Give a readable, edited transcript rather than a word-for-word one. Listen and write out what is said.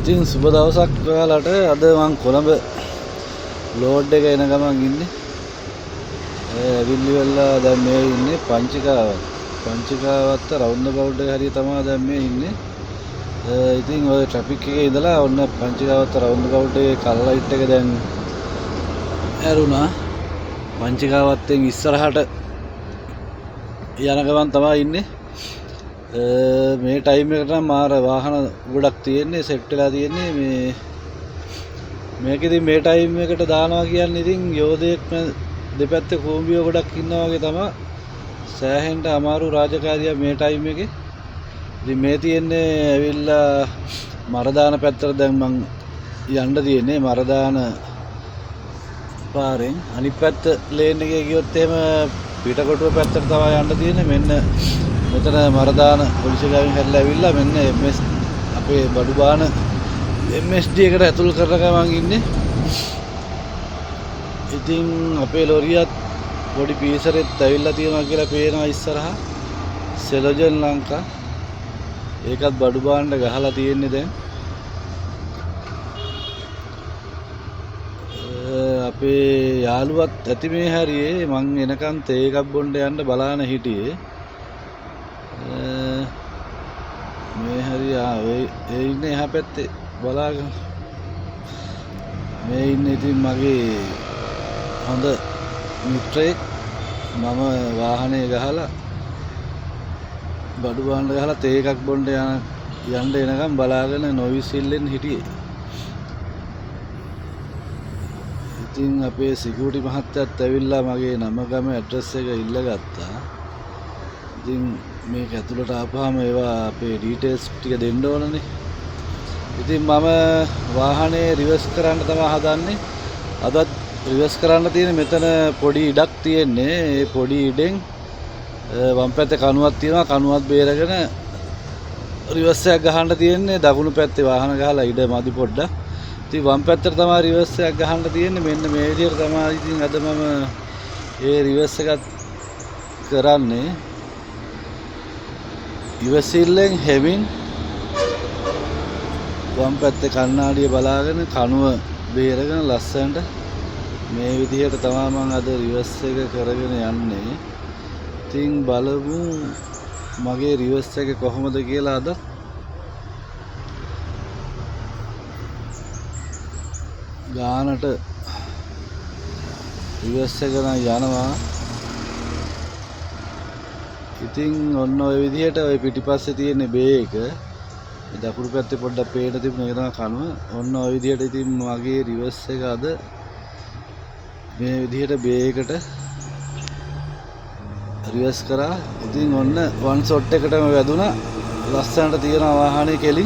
ඉතින් සුබ දවසක් ඔයාලට. අද මං කොළඹ ලෝඩ් එක එන ගමන් ඉන්නේ. ඇවිල්ලි වෙලා දැන් මේ ඉන්නේ පංචිකාවත්. පංචිකාවත්ත රවුන්ඩ් අබවුට් එක හරිය තමයි දැන් මේ ඉන්නේ. ඉතින් ඔය ට්‍රැෆික් එකේ ඉඳලා ඔන්න පංචිකාවත්ත රවුන්ඩ් අබවුට් එකේ කලර් ලයිට් එක දැන් ඇරුණා. පංචිකාවත්තෙන් ඉස්සරහට යන ගමන් තමයි ඉන්නේ. මේ ටයිම් එකට නම් මාර වාහන ගොඩක් තියෙන්නේ, සෙට් වෙලා තියෙන්නේ. මේ මේක ඉතින් මේ ටයිම් එකට දානවා කියන්නේ ඉතින් යෝධයෙක් දෙපැත්තේ කූඹියෝ ගොඩක් ඉන්නා වගේ තමයි. සෑහෙන්න අමාරු රාජකාරියක් මේ ටයිම් එකේ. ඉතින් මේ තියෙන්නේ ඇවිල්ලා මරදාන පැත්තට දැන් මං යන්න තියෙන්නේ මරදාන පාරෙන්. අනිත් පැත්ත ලේන් එකේ ගියොත් එහෙම පිටකොටුව පැත්තට තමයි යන්න තියෙන්නේ. මෙන්න මෙතන මරදාන පොලිසිය ගාවින් හැරිලා ඇවිල්ලා මෙන්න MS අපේ බඩු බාන MSD එකට ඇතුල් කරන ගමන් ඉන්නේ. ඉතින් අපේ ලොරියත් පොඩි පීසරෙත් ඇවිල්ලා තියෙනවා කියලා පේනවා ඉස්සරහා. සෙලොජන් ලංකා ඒකත් බඩු බාන්න ගහලා තියෙන්නේ දැන්. අපේ යාළුවත් ඇති මේ හරියේ මං එනකන් තේ එකක් බොන්න යන්න බලාන හිටියේ. මේ හරිය ඒ ඉන්නේ එහා පැත්තේ බලාගෙන. මේ ඉන්නේ ඉතින් මගේ හොඳ මිත්‍රයෙක්. මම වාහනේ ගහලා බඩු බාන්න ගහලා තේ එකක් බොන්න යන්න එනකන් බලාගෙන නොවිසිල්ලෙන් හිටියේ. ඉතින් අපේ සිකියුරිටි මහත්තයත් ඇවිල්ලා මගේ නම ගම ඇඩ්‍රස් එක ඉල්ලගත්තා. ඉතින් මේක ඇතුළට ආපුවාම ඒවා අපේ ඩීටේල්ස් ටික දෙන්න ඕනනේ. ඉතින් මම වාහනේ රිවර්ස් කරන්න තමයි හදන්නේ. අදත් රිවර්ස් කරන්න තියෙන මෙතන පොඩි ඉඩක් තියෙන්නේ. ඒ පොඩි ඉඩෙන් වම් පැත්තේ කණුවක් තියෙනවා. කණුවත් බේරගෙන රිවර්ස් එකක් ගහන්න තියෙන්නේ. දකුණු පැත්තේ වාහන ගහලා ඉඩ මදි පොඩ්ඩක්. ඉතින් වම් පැත්තට තමයි රිවර්ස් එකක් ගහන්න තියෙන්නේ. මෙන්න මේ විදිහට තමයි ඉතින් අද මම ඒ රිවර්ස් එකත් කරන්නේ. ඉවසිල්ලෙන් හෙමින් වම් පැත්තේ කණ්ණාඩිය බලාගෙන කණුව බේරගෙන ලස්සනට මේ විදිහට තමයි මං අද රිවර්ස් එක කරගෙන යන්නේ. ඉතින් බලමු මගේ රිවර්ස් එක කොහොමද කියලා. අද ගානට රිවර්ස් එක නම් යනවා. ඉතින් ඔන්න ඔය විදිහට ඔය පිටිපස්සේ තියෙන බේ එක මේ දකුණු පැත්තේ පොඩ්ඩක් පේන තිබුණ එක තමයි කණුව. ඔන්න ඔය විදිහට ඉතින් මගේ රිවර්ස් එක අද මේ විදිහට බේ එකට රිවර්ස් කරා. ඉතින් ඔන්න වන් ෂොට් එකටම වැදුනා. ලස්සනට තියෙන වාහනේ කෙලින්.